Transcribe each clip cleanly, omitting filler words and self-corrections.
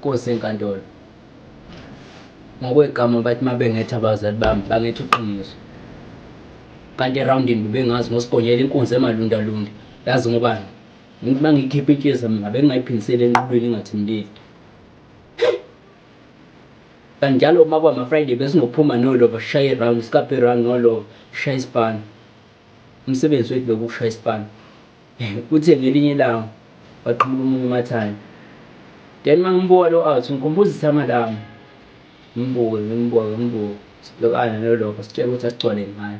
Nkosi enkantolo. Ngokwegama bathi uma bengetha abazali bami bangetha iqiniso. Kanti erawundini bebengazi ngosigonyela inkunzi emalundalunda. Yazi ngobani? Ngithi uma ngiyikhipha intshiza mina bengingayiphindiseli enqulwini ingathimlile. Kanti njalo uma kwama-Friday besinokuphuma nolova sishaye irawundi sikaphe irawundi nolova sishaye isipani. Umsebenzi wethu bekuwukushaya isipani. Kuthe ngelinye ilanga waqhamuka omunye umathanda. Then uma ngimbuka lo out ngikhumbuza ithama lami. Ngimbuke ngimbuke ngimbuke sibhekane nolova sitshele ukuthi asigcwale ngayo.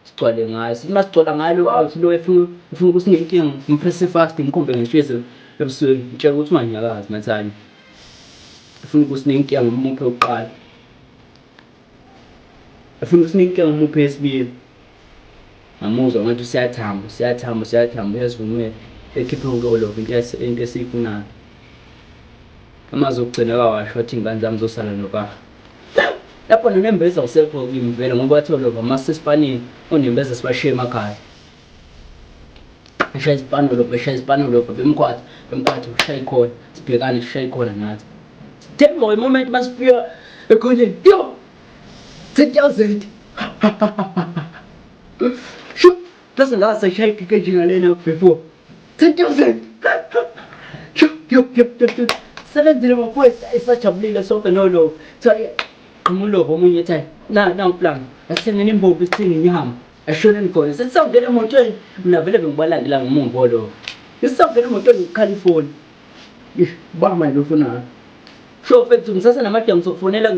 Sigcwale ngayo. Sithi uma sigcwala ngayo lo out lo efuna efuna ukuthi nginkinga ngimpresse fast ngikhombe ngenhliziyo ebusweni ngitshela ukuthi unganyakazi mathanda. Efuna ukuthi nenkinga ngimuphe ukuqala. Efuna ukuthi nenkinga ngimuphe yesibili. Ngamuzwa ngathi useyathamba, useyathamba, useyathamba, uyazivumela. Ekhiphe yonke all of into into esiyifunayo. Amazwi okugcina akawasho wathi iy'ngane zami zosala nokaha. Lapho nonembeza awusekho kimi vele ngoba wathi olova uma sisesipanini onembeza sibashiye emakhaya. Eshaya isipani olova, eshaya isipani olova, bemkhwatha, bemkhwatha, ushaye ikhona, sibhekane sishaye ikhona nathi. Sithemba moment masifika ekhoneni, yo! 10,000. Sho, bese ngase shaya igigi enjengalena before. 10,000. Sho, yo, yo, yo, yo. Sebenzile bafowethu, esajabulile sonke nolovo. Kuthiwa qhamulovo omunye ethi na na uplan. Asithengeni imbombo sithenge inyama. Ashoneni khona. Sesisawungena emotweni. Mina vele bengibalandela ngomumva olovo. Sesisawungena emotweni ngikhala ifoni. Ish, ba manje ufunani? Sho mfethu ngisase namadingo ngizokufonela